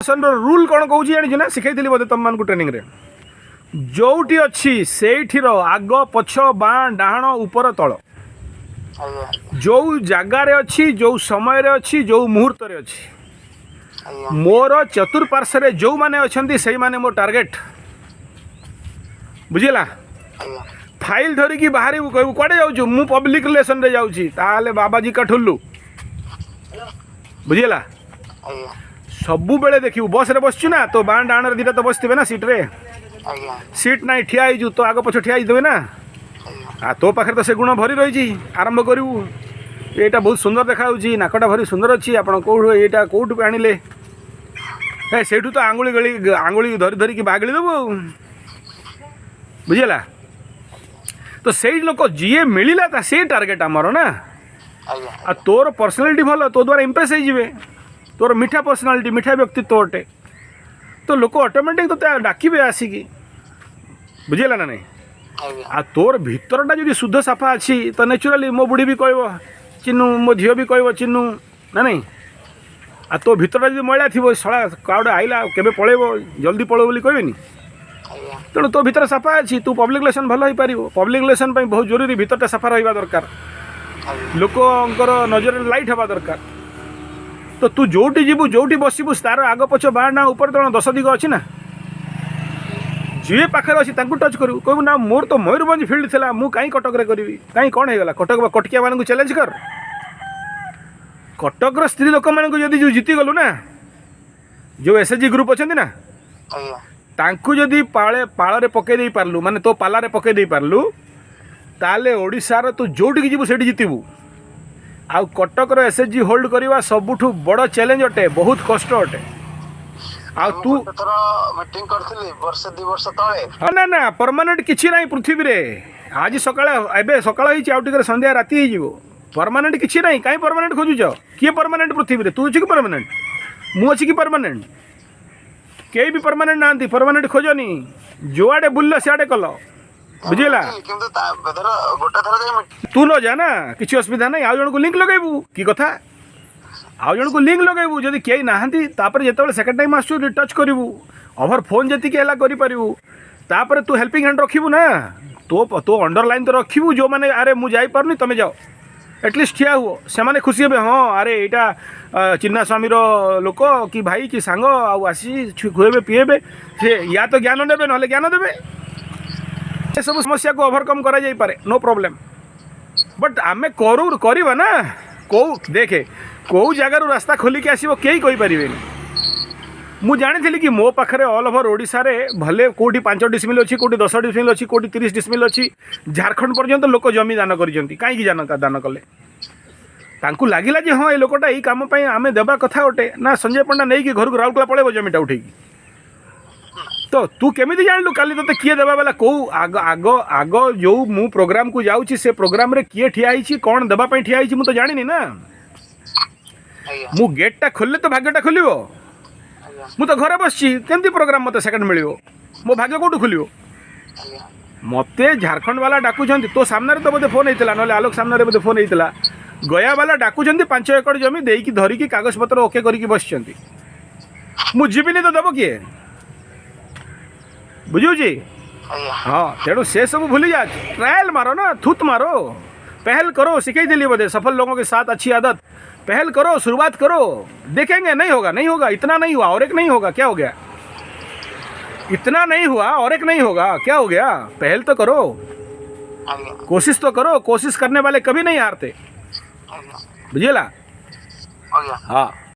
ରିଲେସନ୍ର rule କ'ଣ କହୁଛି ଜାଣିଛୁ ନା? ଶିଖେଇଥିଲି ବୋଧେ ତୁମମାନଙ୍କୁ ଟ୍ରେନିଂରେ। ଯୋଉଠି ଅଛି ସେଇଠିର ଆଗ, ପଛ, ବାଁ, ଡାହାଣ, ଉପର, ତଳ, ଯୋଉ ଜାଗାରେ ଅଛି, ଯୋଉ ସମୟରେ ଅଛି, ଯୋଉ ମୁହୂର୍ତ୍ତରେ ଅଛି, ମୋର ଚତୁଃପାର୍ଶ୍ୱରେ ଯେଉଁମାନେ ଅଛନ୍ତି, ସେଇମାନେ ମୋ ଟାର୍ଗେଟ୍। ବୁଝିଲା? ଆଜ୍ଞା। ଫାଇଲ୍ ଧରିକି ବାହାରିବୁ, କହିବୁ, କୁଆଡ଼େ ଯାଉଛୁ? ମୁଁ ପବ୍ଲିକ୍ ରିଲେସନ୍ରେ ଯାଉଛି। ତାହେଲେ ବାବାଜୀ କାଠୁଲୁ। ବୁଝିଲା? ଆଜ୍ଞା। ସବୁବେଳେ ଦେଖିବୁ, ବସ୍ରେ ବସିଛୁ ନା, ତୋ ବାଁ ଡାହାଣରେ ଦୁଇଟା ତ ବସିଥିବେ ନା ସିଟ୍ରେ? ଆଜ୍ଞା। ସିଟ୍ ନାହିଁ, ଠିଆ ହେଇଛୁ, ତୋ ଆଗ ପଛ ଠିଆ ହେଇଥିବେ ନା? ଆଜ୍ଞା। ଆଉ ତୋ ପାଖରେ ତ ସେ ଗୁଣ ଭରି ରହିଛି। ଆରମ୍ଭ କରିବୁ, ଏଇଟା ବହୁତ ସୁନ୍ଦର ଦେଖାଯାଉଛି, ନାକଟା ଭାରି ସୁନ୍ଦର ଅଛି, ଆପଣ କେଉଁଠୁ ଏଇଟା କେଉଁଠୁ ଆଣିଲେ? ହେ, ସେଇଠୁ ତ ଆଙ୍ଗୁଳି ଗଳି ଆଙ୍ଗୁଳି ଧରି ଧରିକି ବାଗଳି ଦେବୁ ଆଉ। ବୁଝିଲା ତ? ସେଇ ଲୋକ ଯିଏ ମିଳିଲା ତା ସେ ଟାର୍ଗେଟ୍ ଆମର ନା। ଆଜ୍ଞା। ଆଉ ତୋର ପର୍ସନାଲିଟି ଭଲ, ତୋ ଦ୍ୱାରା ଇମ୍ପ୍ରେସ୍ ହେଇଯିବେ। ତୋର ମିଠା ପର୍ସନାଲିଟି, ମିଠା ବ୍ୟକ୍ତିତ୍ୱ ଅଟେ, ତ ଲୋକ ଅଟୋମେଟିକ୍ ତୋତେ ଡାକିବେ ଆସିକି। ବୁଝିଲା ନା ନାଇଁ? ଆଜ୍ଞା। ଆଉ ତୋର ଭିତରଟା ଯଦି ଶୁଦ୍ଧ ସାଫା ଅଛି, ତ ନ୍ୟାଚୁରାଲି ମୋ ବୁଢ଼ୀ ବି କହିବ ଚିନୁ, ମୋ ଝିଅ ବି କହିବ ଚିନୁ, ନା ନାଇଁ? ଆଉ ତୋ ଭିତରଟା ଯଦି ମଇଳା ଥିବ, ଶଳା କାଉଟେ ଆଇଲା, କେବେ ପଳେଇବ, ଜଲ୍ଦି ପଳେଇବ ବୋଲି କହିବେନି? ଆଜ୍ଞା। ତେଣୁ ତୋ ଭିତରେ ସଫା ଅଛି, ତୁ ପବ୍ଲିକ୍ ରିଲେସନ୍ ଭଲ ହେଇପାରିବ। ପବ୍ଲିକ୍ ରିଲେସନ୍ ପାଇଁ ବହୁତ ଜରୁରୀ ଭିତରଟା ସଫା ରହିବା ଦରକାର। ଲୋକଙ୍କର ନଜରରେ ଲାଇଟ୍ ହେବା ଦରକାର। ତ ତୁ ଯୋଉଠି ଯିବୁ, ଯୋଉଠି ବସିବୁ, ତାର ଆଗ, ପଛ, ବାଁ, ଡାହାଣ, ଉପରେ, ତଳ, ଦଶ ଦିଗ ଅଛି ନା? ଯିଏ ପାଖରେ ଅଛି ତାଙ୍କୁ ଟଚ୍ କରିବୁ। କହିବୁ ନା, ମୋର ତ ମୟୂରଭଞ୍ଜ ଫିଲ୍ଡ ଥିଲା, ମୁଁ କାହିଁ କଟକରେ କରିବି? କାହିଁ, କ'ଣ ହେଇଗଲା? କଟକ ବା କଟକିଆମାନଙ୍କୁ ଚ୍ୟାଲେଞ୍ଜ କର। କଟକର ସ୍ତ୍ରୀ ଲୋକମାନଙ୍କୁ ଯଦି ଯେଉଁ ଜିତିଗଲୁ ନା, ଯେଉଁ ଏସ୍ ଏଚ୍ ଜି ଗ୍ରୁପ୍ ଅଛନ୍ତି ନା, ଆଜ୍ଞା। ତାଙ୍କୁ ଯଦି ପାଳେ ପାଳରେ ପକାଇ ଦେଇ ପାରିଲୁ, ମାନେ ତୋ ପାଲାରେ ପକାଇ ଦେଇ ପାରିଲୁ, ତାହେଲେ ଓଡ଼ିଶାର ତୁ ଯେଉଁଠିକି ଯିବୁ ସେଇଠି ଜିତିବୁ। ଆଉ କଟକର ଏସ୍ ଏଚ୍ ଜି ହୋଲ୍ଡ କରିବା ସବୁଠୁ ବଡ଼ ଚ୍ୟାଲେଞ୍ଜ ଅଟେ, ବହୁତ କଷ୍ଟ ଅଟେ। ଆଉ ମୁଁ ତୁ ଗୋଟେ ଥର ମିଟିଂ କରିଥିଲି ବର୍ଷେ 2 ବର୍ଷ ତଳେ। ହଁ, ନା ନା, ପରମାନେଣ୍ଟ କିଛି ନାହିଁ ପୃଥିବୀରେ। ଆଜି ସକାଳେ, ଏବେ ସକାଳ ହେଇଛି, ଆଉ ଟିକେ ସନ୍ଧ୍ୟା, ରାତି ହେଇଯିବ। ପରମାନେଣ୍ଟ କିଛି ନାହିଁ। କାହିଁ ପରମାନେଣ୍ଟ ଖୋଜୁଛ? କିଏ ପରମାନେଣ୍ଟ ପୃଥିବୀରେ? ତୁ ଅଛୁ କି ପରମାନେଣ୍ଟ? ମୁଁ ଅଛି କି ପରମାନେଣ୍ଟ? କେହି ବି ପରମାନେଣ୍ଟ ନାହାନ୍ତି। ପରମାନେଣ୍ଟ ଖୋଜନି। ଯୁଆଡ଼େ ବୁଲିଲ ସିଆଡ଼େ କଲ। ବୁଝିଲା? କିନ୍ତୁ ଧର ଗୋଟେ ଥର ଯାଇ ତୁ ନ ଯା ନା, କିଛି ଅସୁବିଧା ନାହିଁ। ଆଉ ଜଣକୁ ଲିଙ୍କ ଲଗାଇବୁ। କି କଥା? ଆଉ ଜଣକୁ ଲିଙ୍କ ଲଗାଇବୁ ଯଦି କେହି ନାହାନ୍ତି। ତାପରେ ଯେତେବେଳେ ସେକେଣ୍ଡ ଟାଇମ୍ ଆସୁଛୁ, ଟଚ୍ କରିବୁ। ଓଭର ଫୋନ୍ ଯେତିକି ହେଲା କରିପାରିବୁ। ତାପରେ ତୁ ହେଲ୍ପିଂ ହ୍ୟାଣ୍ଡ ରଖିବୁ ନା, ତୋ ତୋ ଅଣ୍ଡରଲାଇନ୍ ତ ରଖିବୁ ଯେଉଁମାନେ, ଆରେ ମୁଁ ଯାଇପାରୁନି, ତୁମେ ଯାଅ, ଆଟଲିଷ୍ଟ ଠିଆ ହୁଅ। ସେମାନେ ଖୁସି ହେବେ, ହଁ, ଆରେ ଏଇଟା ଚିନ୍ନା ସ୍ୱାମୀର ଲୋକ କି ଭାଇ କି ସାଙ୍ଗ, ଆଉ ଆସି ଖୁଏବେ ପିଏବେ। ସେ ୟା ତ ଜ୍ଞାନ ନେବେ, ନହେଲେ ଜ୍ଞାନ ଦେବେ। ଏସବୁ ସମସ୍ୟାକୁ ଓଭରକମ୍ କରାଯାଇପାରେ, ନୋ ପ୍ରୋବ୍ଲେମ୍। ବଟ୍ ଆମେ କରୁ କରିବା ନା। କେଉଁ ଦେଖେ, କେଉଁ ଜାଗାରୁ ରାସ୍ତା ଖୋଲିକି ଆସିବ, କେହି କହିପାରିବେନି। ମୁଁ ଜାଣିଥିଲି କି ମୋ ପାଖରେ ଅଲ୍ ଓଭର୍ ଓଡ଼ିଶାରେ ଭଲେ କେଉଁଠି 5 ଡିସମିଲ୍ ଅଛି, କେଉଁଠି 10 ଡିସମିଲ୍ ଅଛି, କେଉଁଠି 30 ଡିସମିଲ୍ ଅଛି। ଝାଡ଼ଖଣ୍ଡ ପର୍ଯ୍ୟନ୍ତ ଲୋକ ଜମି ଦାନ କରିଛନ୍ତି। କାହିଁକି ଦାନ କଲେ? ତାଙ୍କୁ ଲାଗିଲା ଯେ ହଁ, ଏ ଲୋକଟା ଏଇ କାମ ପାଇଁ ଆମେ ଦେବା କଥା ଗୋଟେ ନା। ସଞ୍ଜୟ ପଣ୍ଡା ନେଇକି ଘରକୁ ରାଉରକେଲା ପଳେଇବ ଜମିଟା ଉଠେଇକି। ତ ତୁ କେମିତି ଜାଣିଲୁ କାଲି ତୋତେ କିଏ ଦେବା ବେଲା? କେଉଁ ଆଗ ଆଗ ଆଗ ଯେଉଁ ମୁଁ ପ୍ରୋଗ୍ରାମକୁ ଯାଉଛି, ସେ ପ୍ରୋଗ୍ରାମରେ କିଏ ଠିଆ ହେଇଛି, କ'ଣ ଦେବା ପାଇଁ ଠିଆ ହେଇଛି, ମୁଁ ତ ଜାଣିନି ନା। ଆଜ୍ଞା। ମୁଁ ଗେଟ୍ଟା ଖୋଲିଲେ ତ ଭାଗ୍ୟଟା ଖୋଲିବ। ଆଜ୍ଞା। ମୁଁ ତ ଘରେ ବସିଛି, କେମିତି ପ୍ରୋଗ୍ରାମ ମୋତେ ସେକେଣ୍ଡ ମିଳିବ? ମୋ ଭାଗ୍ୟ କେଉଁଠୁ ଖୋଲିବ? ଆଜ୍ଞା। ମୋତେ ଝାଡ଼ଖଣ୍ଡ ବାଲା ଡାକୁଛନ୍ତି। ତୋ ସାମ୍ନାରେ ତ ବୋଧେ ଫୋନ୍ ହେଇଥିଲା, ନହେଲେ ଆଲୋକ ସାମ୍ନାରେ ବୋଧେ ଫୋନ୍ ହେଇଥିଲା। ଗୟା ବାଲା ଡାକୁଛନ୍ତି, 5 ଏକର ଜମି ଦେଇକି ଧରିକି କାଗଜପତ୍ର ଓକେ କରିକି ବସିଛନ୍ତି। ମୁଁ ଯିବିନି ତ ଦେବ କିଏ? ବୁଝୁଛି? ଆଜ୍ଞା। ହଁ, ତେଣୁ ସେ ସବୁ ଭୁଲି ଯା। ट्रायल मारो ना, थूत मारो, पहल करो। ଶିଖେଇଥିଲି ବୋଧେ, सफल लोगों के साथ अच्छी आदत। पहल करो, शुरुआत करो, देखेंगे। नहीं होगा, नहीं होगा, इतना नहीं हुआ और एक नहीं होगा, क्या हो गया? इतना नहीं हुआ और एक नहीं होगा, क्या हो गया? पहल तो करो। ଆଜ୍ଞା। कोशिश तो करो। कोशिश करने वाले कभी नहीं हारते। ଆଜ୍ଞା। ବୁଝିଲା? ଆଜ୍ଞା। ହଁ।